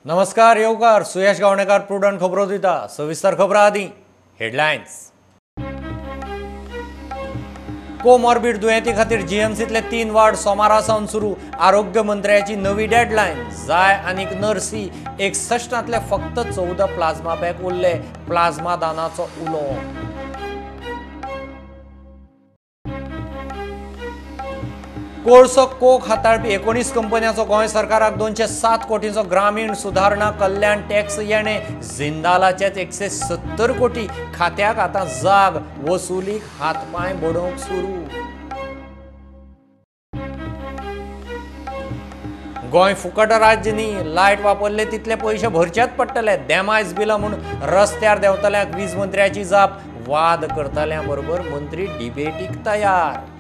नमस्कार येवकार सुयश गावणेकर प्रुडंट खबरो दिता. सविस्तर खबरां आदी हेडलायन्स. कोमॉर्बिड दुयेंती खातीर जीएमसींतले 3 वार्ड सोमारा सावन सुरू. आरोग्य मंत्र्याची नवी डेडलायन. जाय आनीक नर्सी. 61तांतले फक्त 14 प्लाझ्मा बॅग उरले. प्लाझ्मा दानाचो उलो. कोळसो कोक हाताळपी 19 कंपन्यांचो गोंय सरकाराक 207 कोटींचो ग्रामीण सुदारणा कल्याण टॅक्स येणे. जिंदालाचेच 170 कोटी खात्याक आतां जाग. वसुलीक हातपांय बडोवंक सुरू. गोंय फुकट राज्य न्ही. लायट वापरले तितले पयशे भरचेच पडटले. डॅमायज बिलां म्हूण रस्त्यार देंवतल्यांक वीज मंत्र्याची जाप. वाद करतल्यां बरोबर मंत्री डिबेटीक तयार.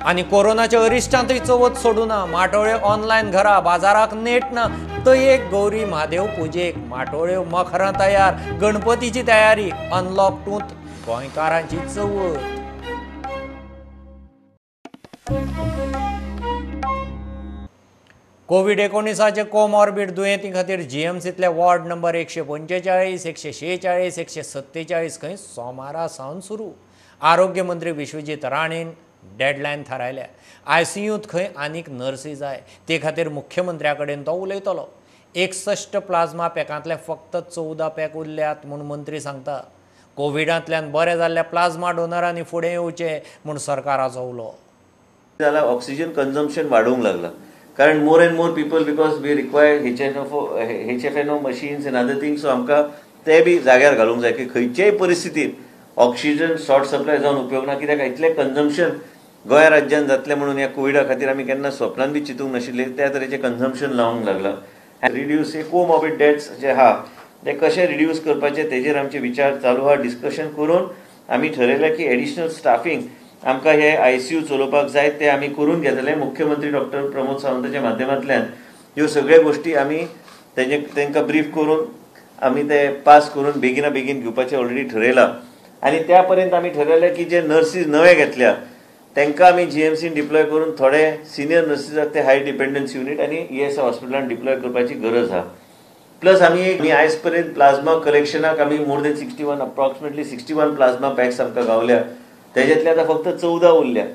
आनी कोरोनाच्या अरिश्टांतूय चवथ सोडूना. माटोळ्यो ऑनलायन घरा, बाजाराक नेट ना. तयेक गौरी म्हादेव पुजेक माटोळ्यो मखरां तयार. गणपतीची तयारी. अनलॉक 2त गोंयकारांची चवथ. कोवीड 19 कोमॉर्बिड दुयेंती खातीर जीएमसींतले वॉर्ड नंबर 145, 146, 147 खंय सोमारा सावन सुरू. आरोग्य मंत्री विश्वजीत राणेन डेडलायन थारायल्या. आयसीयूंत खंय आनीक नर्सी जाय ते खातीर मुख्यमंत्र्या कडेन तो उलयतलो. 61 प्लाझ्मा पॅकांतले फक्त 14 पॅक उरल्यात म्हूण मंत्री सांगता. कोविडांतल्यान बरे जाल्ल्या प्लाझ्मा डोनरांनी फुडें येवचें म्हूण सरकाराचो उलो. जाला ऑक्सिजन कन्जम्पशन वाडोवंक लागला कारण more and more people because we require HFNO machines and other things. So आमकां ते बी जाग्यार घालूंक जाय की खंयचेय परिस्थितीन ऑक्सिजन शॉर्ट सप्लाय जावन उपयोग ना. कित्याक इतलें कन्जम्पशन गोंय राज्यान जातलें म्हणून ह्या कोविडा खातीर आमी केन्ना स्वप्नान बी चिंतूंक नाशिल्लें त्या तरेचें कन्जम्पशन लावंक लागलां. रिड्यूस हे कोमॉर्बिड डेथ्स जे आहा ते कशे रिड्यूस करपाचे तेजेर आमचे विचार चालू आहा. डिस्कशन करून आमी ठरयलें की एडिशनल स्टाफींग आमकां हे आयसीयू चलोवपाक जाय ते आमी करून घेतले. मुख्यमंत्री डॉक्टर प्रमोद सावंताच्या माध्यमांतल्यान ह्यो सगळ्यो गोश्टी आमी तेंकां ब्रीफ करून आमी ते पास करून बेगिना बेगीन घेवपाचें ऑलरेडी ठरयलां. आनी त्या पर्यंत आमी ठरयलें की जे नर्सीस नवे घेतल्या तांकां आमी जीएमसीन डिप्लॉय करून थोडे सिनियर नर्सीस ते हाय डिपेंडन्स युनीट आनी ईएसआय हॉस्पिटलान डिप्लॉय करपाची गरज आहा. प्लस आमी आयज पर्यंत प्लाझ्मा कलेक्शनाक आमी more than 61 approximately 61 plasma packs आमकां गावल्या. तेज्यातले आतां फक्त 14 उरल्या.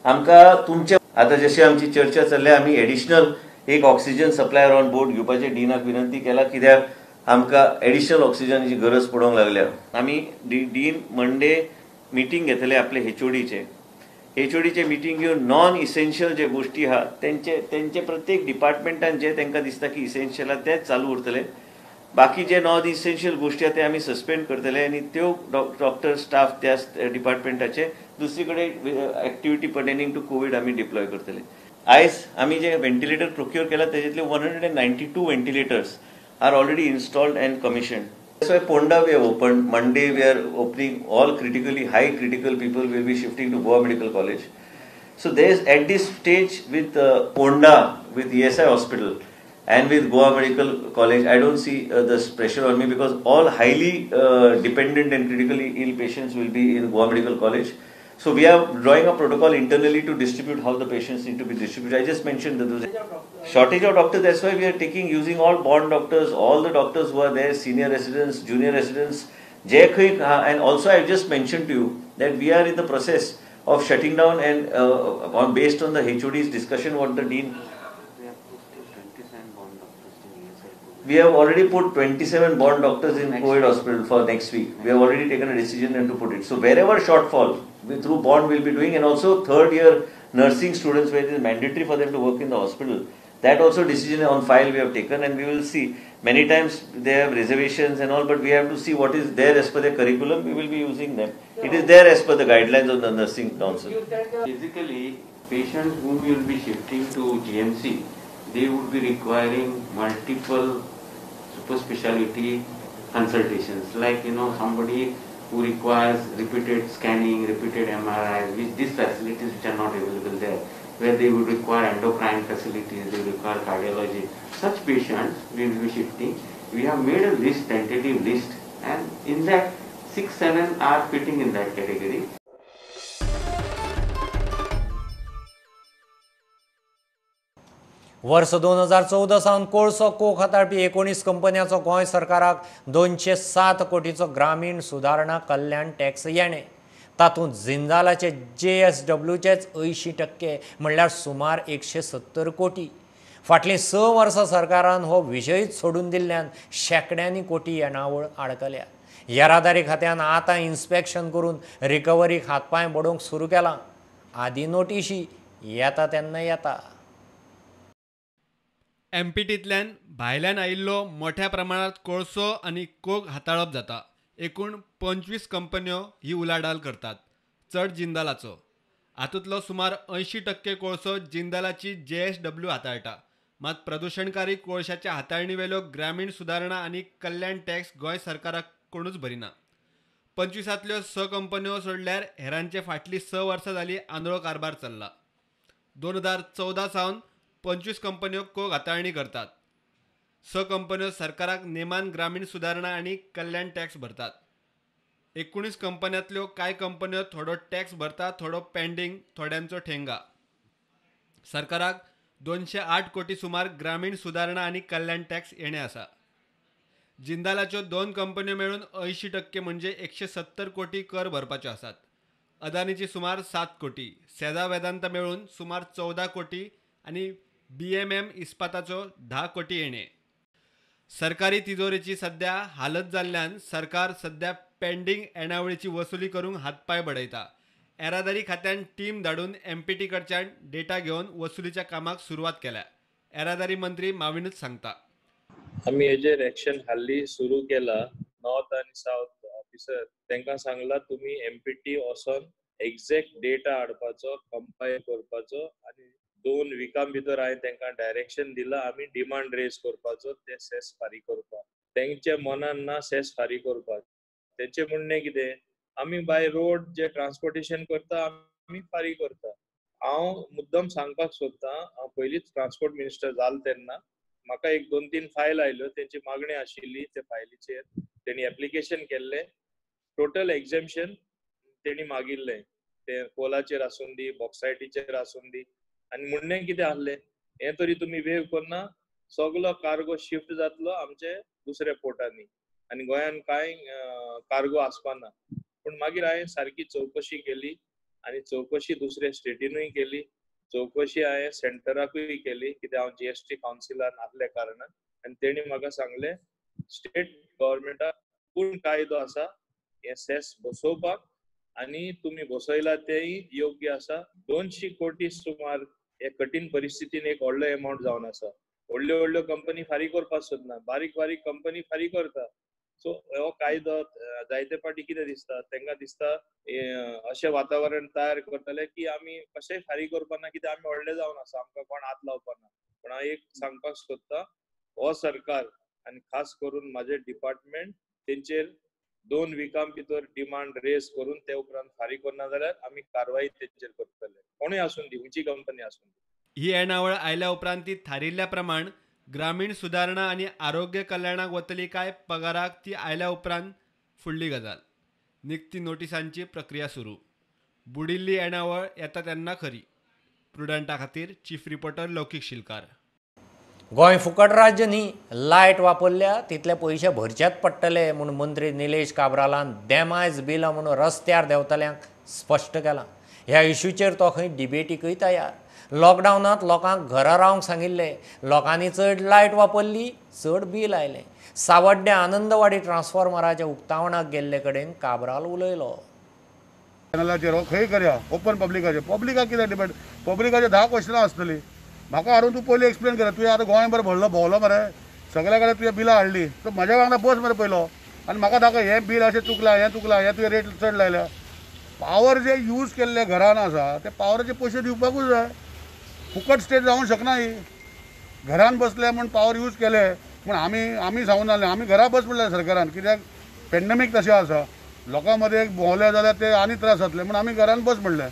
आमकां तुमचे आतां जशी आमची चर्चा चल्ल्या आमी एडिशनल एक ऑक्सिजन सप्लायर ऑन बोर्ड घेवपाचें डीनाक विनंती केला कित्याक आमकां एडिशनल ऑक्सिजनाची गरज पडोवंक लागल्या. आमी डीन मंडे मिटींग घेतले आपले एचओडीचे. एचओडीचे मिटींग घेवन नॉन इसेन्शियल जे गोश्टी आहा तेंचे प्रत्येक डिपार्टमेंटान जे तांकां दिसता की इसेन्शियल आहा तेच चालू उरतले. बाकी जे नॉन इसेन्शियल गोश्टी आहा ते आमी सस्पेंड करतले आनी त्यो डॉक्टर स्टाफ त्या डिपार्टमेंटाचे दुसरी कडेन एक्टिविटी पर्टेनिंग टू कोवीड आमी डिप्लॉय करतले. आयज आमी जे व्हेंटिलेटर प्रोक्युअर केला तेजेतले 192 ventilators are already installed and commissioned. That's why Ponda we have opened. Monday we are opening all critically high critical people will be shifting to Goa Medical College. So there is at this stage with Ponda, with ESI Hospital and with Goa Medical College, I don't see this pressure on me because all highly dependent and critically ill patients will be in Goa Medical College. So we are drawing a protocol internally to distribute how the patients need to be distributed. I just mentioned the shortage of doctors. That's why we are using all bond doctors, all the doctors who are there, senior residents, junior residents, and also I just mentioned to you that we are in the process of shutting down and on based on the HOD's discussion what the dean. We have already put 27 bond doctors in COVID hospital for next week. We have already taken a decision and to put it. So wherever shortfall, we through bond will be doing, and also third year nursing students where it is mandatory for them to work in the hospital. That also decision on file we have taken, and we will see. Many times they have reservations and all, but we have to see what is there as per their curriculum. We will be using them. It is there as per the guidelines of the nursing council. Basically, patients whom we will be shifting to GMC, they would be requiring multiple super speciality consultations, like somebody who requires repeated scanning, repeated MRI, which these facilities which are not available there, where they would require endocrine facilities, they require cardiology. Such patients we will be shifting. We have made a list, tentative list, and in that 6-7 are fitting in that category. वर्स 2014 सावन कोळसो Coke हाताळपी 19 कंपन्यांचो गोंय सरकाराक 207 कोटीचो ग्रामीण सुदारणा कल्याण tax येणे. तातूंत जिंदालाचे JSWचेच 80% म्हणल्यार सुमार 170 कोटी. फाटलीं 6 वर्सां सरकारान हो विशयच सोडून दिल्ल्यान शेंकड्यांनी कोटी येणावळ आडकल्या. येरादारी खात्यान आतां इन्स्पेक्शन करून रिकव्हरीक हातपांय बडोवंक सुरू केलां. आदीं नोटिशी येता तेन्ना येता. एमपीटींतल्यान भायल्यान आयिल्लो मोठ्या प्रमाणात कोळसो आनी कोक हाताळप जाता. एकूण 25 कंपन्यो ही उलाढाल करतात, चड जिंदालाचो. हातूंतलो सुमार 80% कोळसो जिंदालाची JSW हाताळटा. मात प्रदुशणकारी कोळशाच्या हाताळणीवेलो ग्रामीण सुदारणा आनी कल्याण टॅक्स गोंय सरकाराक कोणूच भरिना. 25तल्यो 6 कंपन्यो सोडल्यार हेरांचे फाटलीं 6 वर्सां जाली आंधळो कारभार चल्ला. 2014 सावन 25 कंपन्यो कोक हाताळणी करतात. 6 कंपन्यो सरकाराक नेमान ग्रामीण सुदारणा आनी कल्याण टॅक्स भरतात. 19 कंपन्यांतल्यो कांय कंपन्यो थोडो टॅक्स भरता, थोडो पेंडींग, थोड्यांचो ठेंगा. सरकाराक 208 कोटी सुमार ग्रामीण सुदारणा आनी कल्याण टॅक्स येणे आसा. जिंदालाच्यो 2 कंपन्यो मेळून 80% म्हणजे 170 कोटी कर भरपाच्यो आसात. अदानीची सुमार 7 कोटी, सेजा वेदांता मेळून सुमार 14 कोटी आनी BMM इस्पाताचो 10 कोटी येणे. सरकारी तिजोरेची सध्या हालत जाल्ल्यान सरकार सध्या पेंडींग येणावळीची वसुली करूंक हातपांय बडयता. येरादारी खात्यान टीम धाडून MPT कडच्यान डेटा घेवन वसुलीच्या कामाक सुरवात केल्या. येरादारी मंत्री माविनूच सांगता, आमी हेजेर एक्शन हाल्ली सुरू केला. नॉर्थ आनी सावथ ऑफिसर तांकां सांगला तुमी MPT वचोन एक्झॅक्ट डेटा हाडपाचो, कंपायल करपाचो आनी 2 विकां भितर हांवें तांकां डायरेक्शन दिलां आमी डिमांड रेज करपाचो, ते सेस फारीक करपाक. तेंच्या मनान ना सेस फारीक करपाक. तेंचें म्हणणें कितें, आमी बाय रोड जे ट्रान्सपोर्टेशन करता आमी फारीक करता. हांव मुद्दम सांगपाक सोदतां, हांव पयलींच ट्रान्सपोर्ट मिनिस्टर जाल तेन्ना म्हाका एक 2-3 फायल आयल्यो, तेंची मागणी आशिल्ली. ते फायलीचेर तेणी एप्लिकेशन केल्लें, टोटल एक्झेम्पशन तेणी मागिल्लें, ते कोलाचेर आसून दी, बॉक्सायटीचेर आसून दी. आनी म्हणणें कितें आसलें, हें तरी तुमी वेव करना, सगलो कार्गो शिफ्ट जातलो आमचे दुसऱ्या पोर्टांनी आनी गोंयान कांय कार्गो आसपाना. पूण मागीर हांवें सारकी चवकशी केली आनी चवकशी दुसऱ्या स्टेटीनूय केली, चवकशी हांवें सेंटराकूय केली, कित्याक हांव GST कावन्सिलान आसल्या कारणान. आनी तेणी म्हाका सांगलें स्टेट गव्हर्मेंटाक पूर्ण कायदो आसा हें सेस बसोवपाक आनी तुमी बसयला तेंय योग्य आसा. 200 कोटी सुमार हे कठीण परिस्थितीन एक व्हडलो एमावंट जावन आसा. व्हडल्यो व्हडल्यो कंपनी फारीक करपाक सोदना, बारीक बारीक कंपनी फारीक करता. सो हो कायदो जायते फावटी कितें दिसता तांकां, दिसता अशें वातावरण तयार करतले की आमी कशेंय फारीक करपाना, कित्याक आमी व्हडले जावन आसा, आमकां कोण हात लावपाना. पूण हांव एक सांगपाक सोदता, हो सरकार आनी खास करून म्हाजें डिपार्टमेंट तेंचेर 2 विकां भितर डिमांड रेज करून ते उपरांत फारीक करना जाल्यार आमी कारवाई तेंचेर करतले, कोणूय आसून दी, खंयची कंपनी आसून दी. ही येणावळ आयल्या उपरांत ती थारिल्ल्या प्रमाण ग्रामीण सुदारणा आनी आरोग्य कल्याणाक वतली काय पगाराक ती आयल्या उपरांत फुडली गजाल. निकती नोटिसांची प्रक्रिया सुरू. बुडिल्ली येणावळ येता तेन्ना खरी. प्रुडंटा खातीर चीफ रिपोर्टर लौकीक शिलकार. गोंय फुकट राज्य न्ही, लायट वापरल्या तितले पयशे भरचेच पडटले म्हूण मंत्री निलेश काब्रालान डॅमेज बिलां म्हणून रस्त्यार देंवतल्यांक स्पश्ट केलां. ह्या इश्यूचेर तो खंय डिबेटीकय तयार. लॉकडावनांत लोकांक घरा रावंक सांगिल्लें, लोकांनी चड लायट वापरली, चड बील आयलें. सावड्ड्या आनंदवाडी ट्रान्सफॉर्मराच्या उक्तावणाक गेल्ले कडेन काब्राल उलयलो. चॅनलाचेर हो खंय करया ओपन पब्लिकाचेर, पब्लिकाक कितें डिपेंड, पब्लिकाचेर 10 क्वेश्चनां आसतलीं. म्हाका हाडून तूं पयलीं एक्सप्लेन कर, तुवें आतां गोंयभर भरलो भोंवलो मरे, सगल्या कडेन तुवें बिलां हाडलीं, तर म्हज्या वांगडा बस मरे पयलो आनी म्हाका दाखय हें बील अशें चुकलां, हें चुकलां, हें तुवें रेट चड लायल्या. पावर जे यूज केल्ले घरान आसा ते पावराचे पयशे दिवपाकूच जाय, फुकट स्टेट जावंक शकना ही. घरान बसले म्हूण पावर यूज केले पूण आमी सांगून जालें, आमी घरा बस म्हणलें सरकारान, कित्याक पेंडमीक तशें आसा, लोकां मदें एक भोंवले जाल्यार ते आनी त्रास जातले म्हूण आमी घरान बस म्हणलें.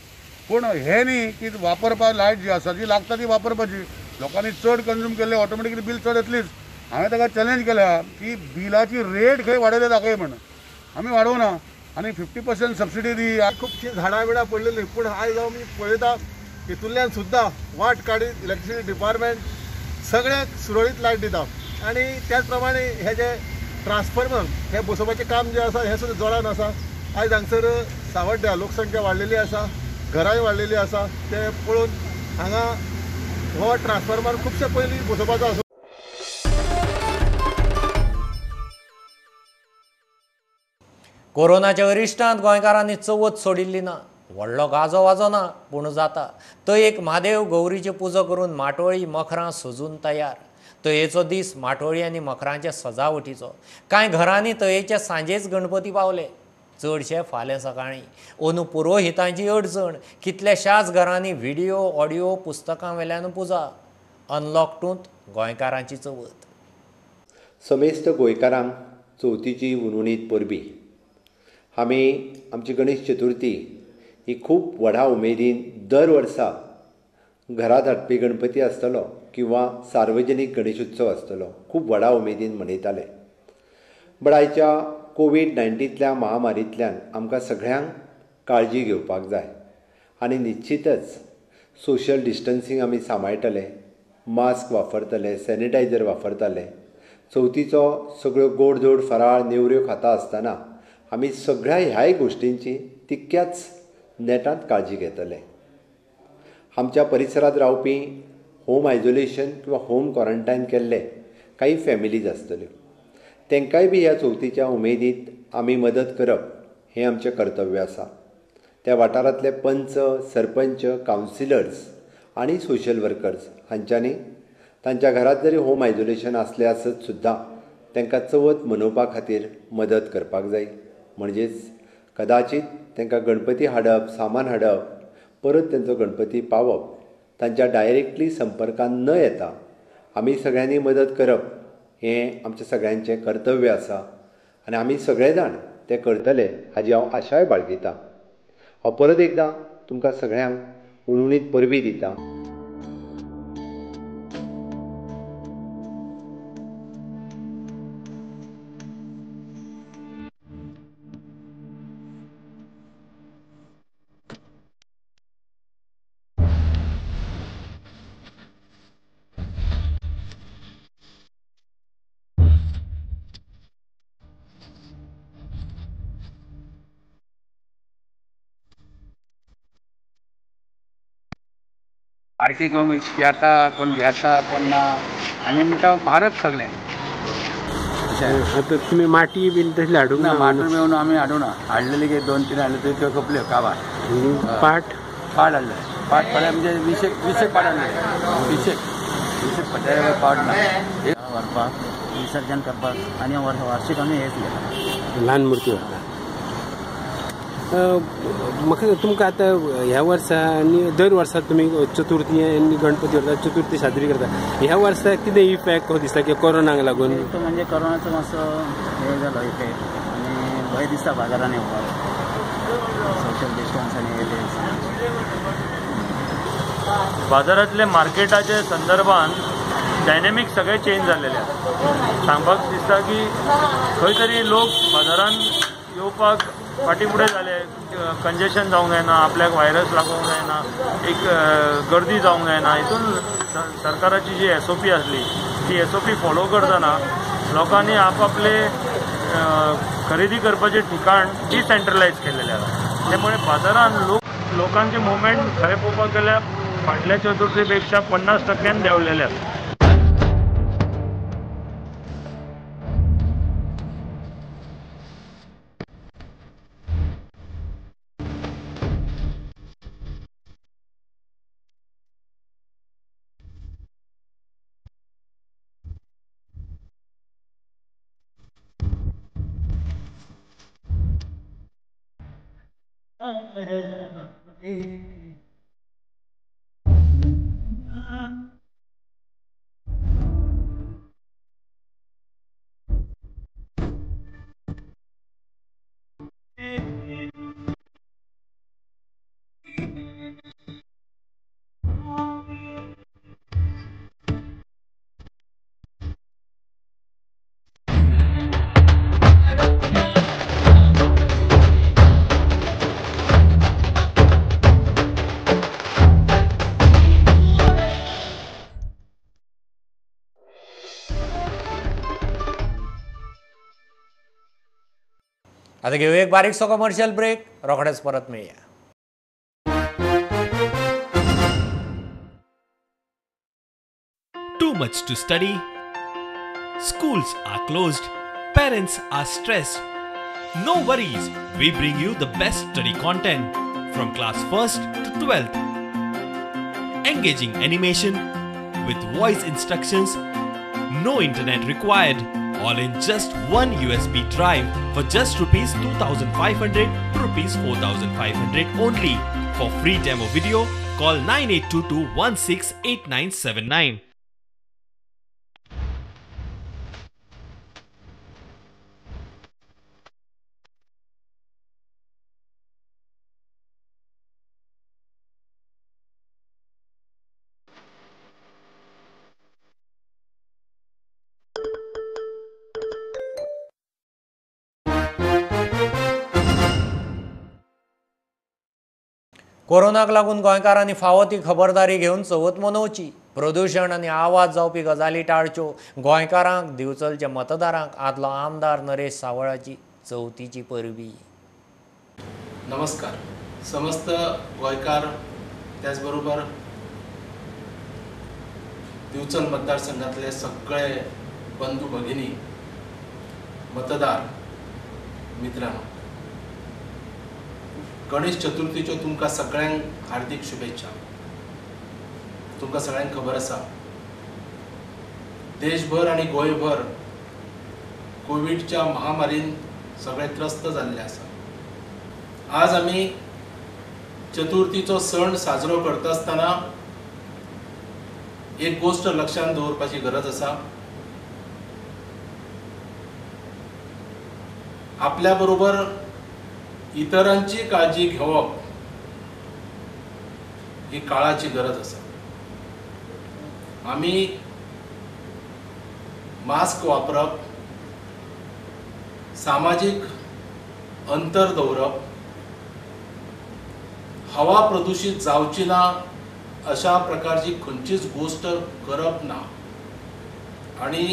पूण हें न्ही की वापरपाक लायट जी आसा जी लागता ती वापरपाची, लोकांनी चड कंज्यूम केल्ले ऑटोमॅटिकली बील चड येतलीच. हांवें ताका चॅलेंज केल्या की बिलाची रेट खंय वाडयल्या दाखय म्हण, आमी वाडोवना आनी 50% सबसिडी दी. खुबशीं झाडां बिडां पडलेलीं, पूण आयज आमी पळयता तितूंतल्यान सुद्दां वाट काडीत इलेक्ट्रिसिटी डिपार्टमेंट सगळ्याक सुरळीत लायट दिता. आनी त्याच प्रमाणे हे जे ट्रान्सफॉर्मर हे बसोवपाचें काम जें आसा हें सुद्दां जोरान आसा. आयज हांगसर सावड्ड्या लोकसंख्या वाडलेली आसा, घरांय वाडलेली आसा, ते पळोवन हांगा हो ट्रान्सफॉर्मर खुबशे पयलीं बसोवपाचो आसा. कोरोनाच्या अरिश्टांत गोंयकारांनी चवथ सोडिल्ली ना. व्हडलो गाजो वाजो ना पूण जाता. तयेक म्हादेव गौरीची पुजा करून माटोळी मखरां सजून तयार. तयेचो दीस माटोळी आनी मखरांच्या सजावटीचो. कांय घरांनी तयेच्या सांजेच गणपती पावले, चडशे फाल्यां सकाळीं. अंदू पुरोहितांची अडचण. कितल्याशाच घरांनी व्हिडियो ऑडियो पुस्तकां वेल्यान पुजा. अनलॉक टूंत गोंयकारांची चवथ. समेस्त गोंयकारांक चवथीची हुनहुनीत परबीं. आमी आमची गणेश चतुर्थी ही खूब व्हडा उमेदीन दर वर्सा घरांत हाडपी गणपती आसतलो किंवा सार्वजनीक गणेशोत्सव आसतलो खूब व्हडा उमेदीन मनयताले. बट आयच्या कोवीड-19तल्या महामारींतल्यान आमकां सगळ्यांक काळजी घेवपाक जाय आनी निश्चितच सोशल डिस्टन्सींग आमी सांबाळटले, मास्क वापरतले, सॅनिटायझर वापरतले. चवथीचो सगळ्यो गोडधोड फराळ नेवऱ्यो खाता आसतना आमी सगळ्या ह्याय गोश्टींची तितक्याच नेटांत काळजी घेतले. आमच्या परिसरांत रावपी होम आयजोलेशन किंवा होम क्वॉरंटायन केल्ले काही फॅमिलीज आसतल्यो, तांकांय बी ह्या चवथीच्या उमेदींत आमी मदत करप हें आमचें कर्तव्य आसा. त्या वाठारांतले पंच, सरपंच, कावन्सिलर्स आनी सोशल वर्कर्स हांच्यांनी तांच्या घरांत जरी होम आयजोलेशन आसलें आसत सुद्दां तांकां चवथ मनोवपा खातीर मदत करपाक जाय. म्हणजेच कदाचीत तांकां गणपती हाडप, सामान हाडप, परत तांचो गणपती पावप तांच्या डायरेक्टली संपर्कांत न येता आमी सगळ्यांनी मदत करप हें आमचें सगळ्यांचें कर्तव्य आसा आनी आमी सगळे जाण तें करतले हाजी हांव आशाय बाळगितां. हांव परत एकदां तुमकां सगळ्यांक हुनहुनीत परबीं दितां. आरती कोण येता, कोण घेता, कोण ना, आनी म्हणटा म्हारग सगळें. आतां तुमी माटी बीन तसली हाडूंक ना? माटू बिवन आमी हाडूंक ना, हाडलेली कितें 2-3 हाडले त्यो त्यो खपल्यो काबार. पाट पाट हाडले, पाट पळय म्हणजे विशेक पाट हाडले, विशेक विशेक पाट ना व्हरपाक, विसर्जन करपाक. आनी वार्षीक आमी हेच घेता, ल्हान मुर्ती व्हरता. म्हाका तुमकां आतां ह्या वर्सा आनी दर वर्सा तुमी चतुर्थी आनी गणपती व्हरता, चतुर्थी साजरी करता, ह्या वर्सा कितें इफेक्ट हो दिसता की कोरोनाक लागून? म्हणजे कोरोनाचो मातसो हे जालो इफेक्ट आनी भंय दिसता बाजारान येवपाक, सोशल डिस्टन्स आनी हे ते. बाजारांतले मार्केटाचे संदर्भान डायनेमिक सगळे चेंज जाल्लेले आसा. सांगपाक दिसता की खंय तरी लोक बाजारान येवपाक फाटीं फुडें जाले, कंजेशन जावंक जायना, आपल्याक व्हायरस लागूंक जायना, एक गर्दी जावंक जायना. हितून सरकाराची जी SOP आसली ती SOP follow करतना लोकांनी आपआपले खरेदी करपाचें ठिकाण डिसेंट्रलायज केल्लेलें आसा. त्यामुळे बाजारान लोकांचे मुवमेंट खरें पळोवपाक गेल्यार फाटल्या चतुर्थी पेक्षा 50% देंवलेले आसा. आतां घेवया एक बारीकसो कमर्शियल ब्रेक, रोखडेच परत मेळया. Too much to study, schools are closed, parents are stressed. No worries, we bring you the best study content from class 1st to 12th. Engaging animation with voice instructions, no internet required, all in just one USB drive for just rupees 2,500 to rupees 4,500 only. For free demo video, call 9822 168979. कोरोनाक लागून गोंयकारांनी फावो ती खबरदारी घेवन चवथ मनोवची. प्रदूशण आनी आवाज जावपी गजाली टाळच्यो. गोंयकारांक, दिवचलच्या मतदारांक आदलो आमदार नरेश सावळाची चवथीची परबी. नमस्कार समस्त गोंयकार, त्याचबरोबर दिवचल मतदारसंघातले सगळे बंधू भगिनी, मतदार मित्रांनो, गणेश चतुर्थीच्यो तुमकां सगळ्यांक हार्दिक शुभेच्छा. तुमकां सगळ्यांक खबर आसा, देशभर आनी गोंयभर कोविडच्या महामारीन सगळे त्रस्त जाल्ले आसा. आज आमी चतुर्थीचो सण साजरो करता आसतना एक गोश्ट लक्षांत दवरपाची गरज आसा. आपल्या बरोबर इतरांची काळजी घेवप ही काळाची गरज आसा. आमी मास्क वापरप, सामाजीक अंतर दवरप, हवा प्रदूषित जावची ना अशा प्रकारची खंयचीच गोष्ट करप ना आणि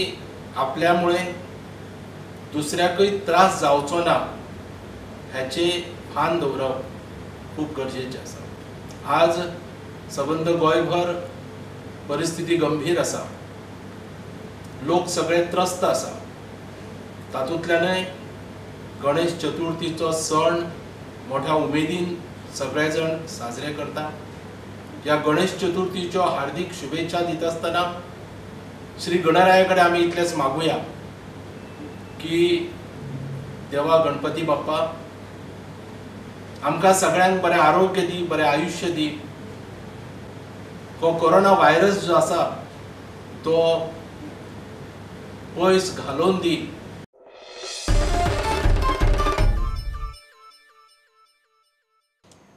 आपल्यामुळे दुसऱ्याकय त्रास जावचो ना ह्याचे भान दवरप खूब गरजेचें आसा. आज सबंद गोंयभर परिस्थिती गंभीर आसा, लोक सगळे त्रस्त आसा. तातूंतल्यानय गणेश चतुर्थीचो सण मोठ्या उमेदीन सगळे जाण साजरे करता. ह्या गणेश चतुर्थीच्यो हार्दिक शुभेच्छा दिता आसतना श्री गणराया कडेन आमी इतलेंच मागुया की देवा गणपती बाप्पा आमकां सगळ्यांक बरें आरोग्य दी, बरें आयुश्य दी. हो कोरोना व्हायरस जो आसा तो पयस घालोवन दी.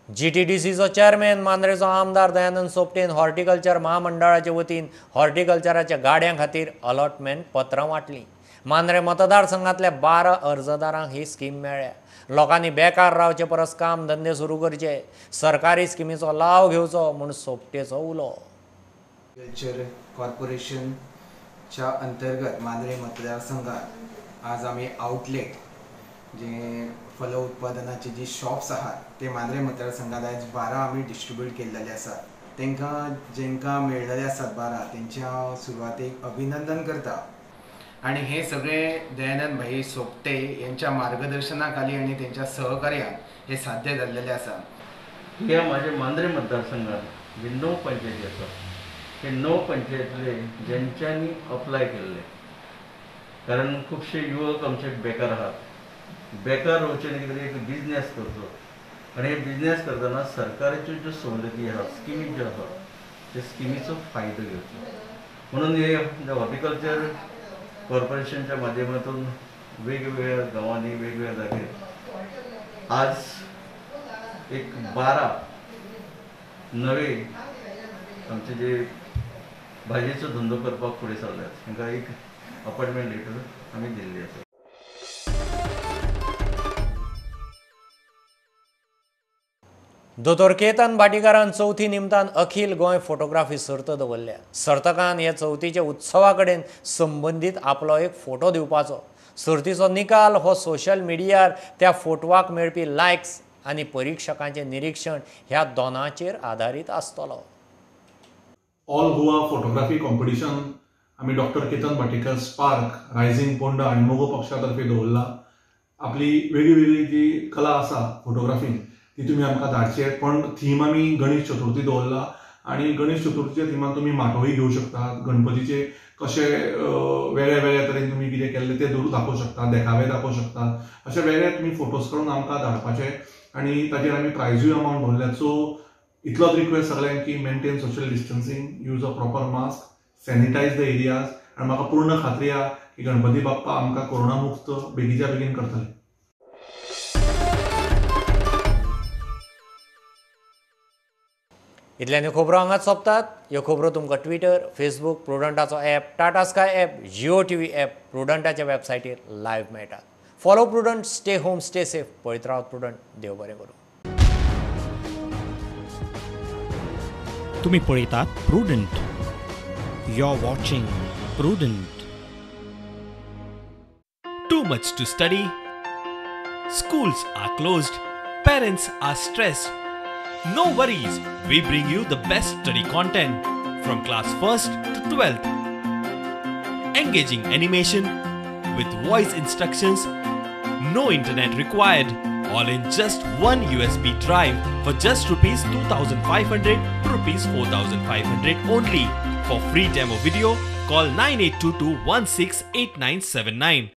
जीटीडीसीचो चेअरमॅन मांद्रेचो आमदार दयानंद सोपटेन हॉर्टिकल्चर महामंडळाचे वतीन हॉर्टिकल्चराच्या गाड्यां खातीर अलॉटमेंट पत्रां वांटलीं. मांद्रे मतदारसंघांतल्या 12 अर्जदारांक ही स्कीम मेळ्ळ्या. लोकांनी बेकार रावचे परस काम धंदे सुरू करचे, सरकारी स्किमीचो लाव घेवचो म्हूण सोपटेचो उलो. हॉर्टिकल्चर कॉर्पोरेशनच्या अंतर्गत मांद्रे मतदारसंघात आज आमी आउटलेट जे फल उत्पादनाचे जी शॉप्स आहात ते मांद्रे मतदारसंघात आयज 12 आमी डिस्ट्रिब्यूट केल्लेले आसात. तांकां जेंकां मेळ्ळेले आसात 12 तेंचे हांव सुरवातेक अभिनंदन करता आणि हे सगळे दयानंद भाई सोपटे यांच्या मार्गदर्शनाखाली आणि त्यांच्या सहकार्यान हे साध्य जाल्लेले आसा. ह्या माझ्या मांद्रे मतदारसंघात जे 9 पंचायती आसा हे 9 पंचायतीले ज्यांच्यांनी अप्लाय केल्ले, कारण खुबशे युवक आमचे बेकार आहात. बेकार रावचे न्ही कितें एक बिजनेस करचो आनी हे बिजनेस करतना सरकाराच्यो ज्यो सवलती आहात, स्किमी ज्यो आहात त्या स्किमीचो फायदो घेवचो म्हणून हे हॉर्टिकल्चर कॉर्पोरेशनच्या माध्यमातून वेगवेगळ्या गांवांनी वेगवेगळ्या जागेर आज एक 12 नवे आमचे जे भाजयेचो धंदो करपाक फुडें सरल्यात तांकां एक अपॉयंटमेंट लेटर आमी दिल्ली आसा. दोतोर केतन भाटीकारान चवथी निमतान अखिल गोंय फोटोग्राफी सर्त दवरल्या. सर्तकान ह्या चवथीच्या उत्सवा कडेन संबंदीत आपलो एक फोटो दिवपाचो. सर्तीचो निकाल हो सोशल मिडियार त्या फोटवाक मेळपी लायक्स आनी परिक्षकांचें निरीक्षण ह्या दोनाचेर आदारीत आसतलो. ऑल गोवा फोटोग्राफी कॉम्पिटिशन आमी doctor Ketan Bhatikar Spark Rising Ponda आनी मगो पक्षा तर्फे दवरला. आपली वेगळी वेगळी जी कला आसा फोटोग्राफीन ती तुमी आमकां धाडचे, पण थीम आमी गणेश चतुर्थी दवरला आनी गणेश चतुर्थीच्या थिमान तुमी माटोळी घेवं शकतात, गणपतीचे कशे वेगळ्या वेगळ्या तरेन तुमी कितें केल्लें तें दाखोवंक शकता, देखावे दाखोवंक शकता. अशे वेगळे तुमी फोटोज काडून आमकां धाडपाचे आनी ताजेर आमी प्रायजूय अमावंट दवरल्यात. सो इतलोच रिक्वेस्ट सगळ्यांक की maintain social distancing, use a proper mask, sanitize the areas आनी म्हाका पूर्ण खात्री आहा की गणपती बाप्पा आमकां कोरोना मुक्त बेगीच्या बेगीन करतले. इतल्यान ह्यो खबरो हांगाच सोंपतात. ह्यो खबरो तुमकां ट्विटर, फेसबूक, प्रुडंटाचो app, Tata Sky app, Jio TV app, प्रुडंटाच्या वेबसायटीर live मेळटात. Follow Prudent, stay home, stay safe. पळयत रावत प्रुडंट. देव बरें करूं. तुमी पळयतात Prudent. You are watching Prudent. Too much to study, schools are closed, parents are stressed. No worries, we bring you the best study content from class 1st to 12th. Engaging animation with voice instructions, no internet required, all in just one USB drive for just Rs 2,500 to Rs 4,500 only. For free demo video, call 9822 168979.